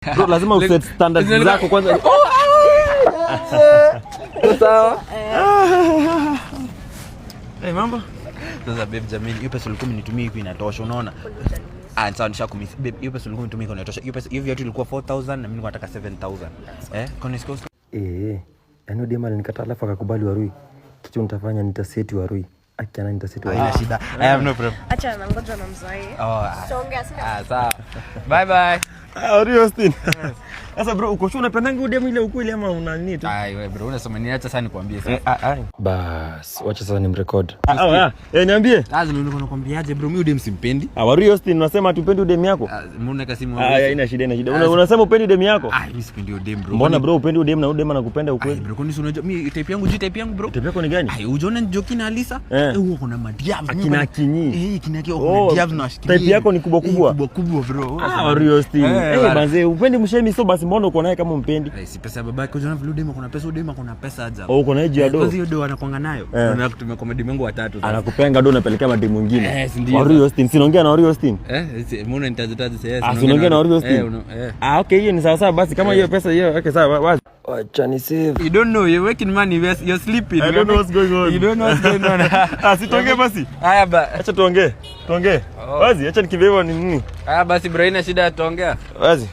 Bro, lazima uset standards zako kwanza. Sawa. Hey, mambo? Sasa babe, jamani, hiyo pesa ulikuwa umenitumia hivi inatosha, unaona? Ah, sawa, nishakumiss. Babe, hiyo pesa ulikuwa umenitumia iko inatosha. Hiyo pesa, hiyo viatu ilikuwa 4000 na mimi nilikuwa nataka 7000. Eh? Kwani siko Eh, yaani dem alinikataa alafu akakubali Warui. Kitu nitafanya, nitaseti Warui. Akiana nitaseti Warui. Haina shida. I have no problem. Acha na ngoja na mzae. Oh, ah. Tuongea sina. Ah, sawa. Bye bye. Ah, Warui Austin. Sasa bro, uko sure unapendanga huyu demu ile ukweli ama una nini tu? Ai, wewe bro, unasema nini? Acha sasa nikwambie sasa. Eh, ah, ah. Bas, wacha sasa nimrecord. Ah, ah, ah. Eh, niambie. Sasa nilikuwa nakwambiaje bro, mimi huyu dem simpendi. Ah, Warui Austin, unasema hatupendi huyu demu yako? Ah, mbona kasimu Ah, haina shida, haina shida. Ah, Unasema upendi demu yako? Ah, mimi sipendi huyu dem bro. Mbona bro upendi huyu demu na huyu demu anakupenda Ai ukweli? bro, kwani si unajua mimi type yangu, type yangu bro. Type yako ni gani? Ai, ujaona Njoki na Alisa? Eh. Eh, huo kuna madiabs. Akina Akinyi. Eh, kina Akinyi Oh, kuna diabs na washikilia. type yako ni kubwa kubwa? Eh, kubwa kubwa bro. Ah, Warui Austin. Eh, Eh, bana. manze, upendi mshemi, so basi mbona uko naye kama umpendi? Eh, si pesa ya babake, ujaona vile udem kuna pesa, udem kuna pesa ajabu. Oh, uko naye juu ya do. Kwanza hiyo do anakuanga nayo. Eh. Unaona kutumia kwa mademu wangu watatu sasa. Anakupenga do, unapelekea mademu mwingine. Eh, si ndio. Warui Austin, si naongea na Warui Austin? Eh, mbona nitaje sasa? Ah, si unaongea na Warui Austin? Eh, eh. Ah, okay, hiyo ni sawa sawa basi kama hiyo pesa hiyo, okay sawa wazi. Wacha ni save. You don't know, you're making money, you're sleeping. I don't know what's going on. You don't know what's going on. Ah, si tuongee basi. Haya ba. Acha tuongee. Tuongee. Oh. Wazi, acha nikimbie hivyo ni nini? Haya basi bro, ina shida, tuongea. Wazi.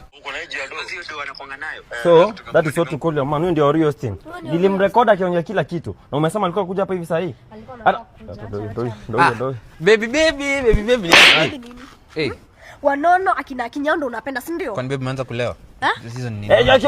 So, that is what you call your man. Huyu ndio Warui Austin. Nilimrecord akiongea kila kitu. Na umesema alikuwa kuja hapa hivi saa hii? Alikuwa Ana- anataka kuja. Ndio, Acha, ndio, acha. ndio, ndio. Baby baby baby baby. Eh, Wanono akina Akinyi ndo unapenda, si ndio? kwani baby umeanza kulewa? Eh? Hizo ni nini? Eh, eh,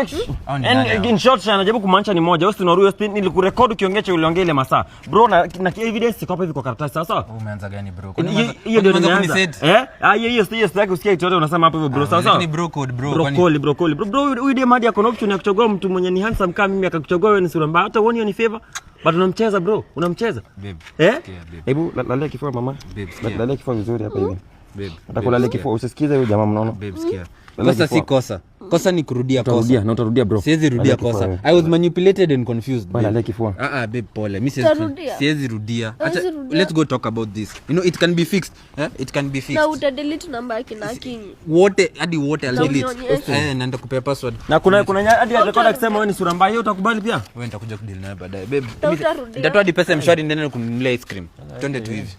Au ni and nani hao? in short, anajaribu kumaanisha ni moja. Austin, Warui Austin, nilikurecord ukiongea cha uliongea ile masaa. Bro, na evidence iko hapa hivi kwa karatasi, sawa sawa? Wewe umeanza gani bro? Kwani Hiyo umeanza- hiyo ndio kwani umeanza nimeanza. kuniset? Eh? Ah, hiyo hiyo hiyo sitaki usikie kitu yote unasema hapo hivyo bro, sawa sawa? Lakini bro code bro, kwani Brokoli, brokoli. Bro, bro, huyu dem hadi ako na option ya kuchagua mtu mwenye ni handsome kama mimi, akakuchagua wewe ni sura mbaya. Hata uone hiyo ni favor. But unamcheza bro, unamcheza. Babe, Eh? sikia, babe. Hebu lalia kifua mama. Babe, sikia. Lalia kifua vizuri hapa hivi. Babe. Nataka ulalie kifua, usisikize huyu jamaa mnono. Babe, sikia. Lalia Kosa si kifua. kosa. Kosa ni kurudia Utarudia kosa. na utarudia bro. Siwezi rudia Lalia kifua kosa. wewe. I was manipulated and confused. Bwana, Babe. lalia kifua. Ah ah, babe, pole. Mimi siwezi Utarudia? siwezi rudia. Acha, Huwezi rudia. let's go talk about this. You know it can be fixed. Eh? It can be Na fixed. utadelete namba yake na Akinyi. Wote hadi wote I'll Na delete. unionyeshe. Eh, naenda kupea password. Na kuna hadi record akisema wewe ni sura mbaya, hiyo utakubali pia? Wewe nitakuja kudeal naye baadaye. Babe, Na mimi utarudia? nitatoa hadi pesa M-Shwari niende kununulia ice cream. Twende tu hivi.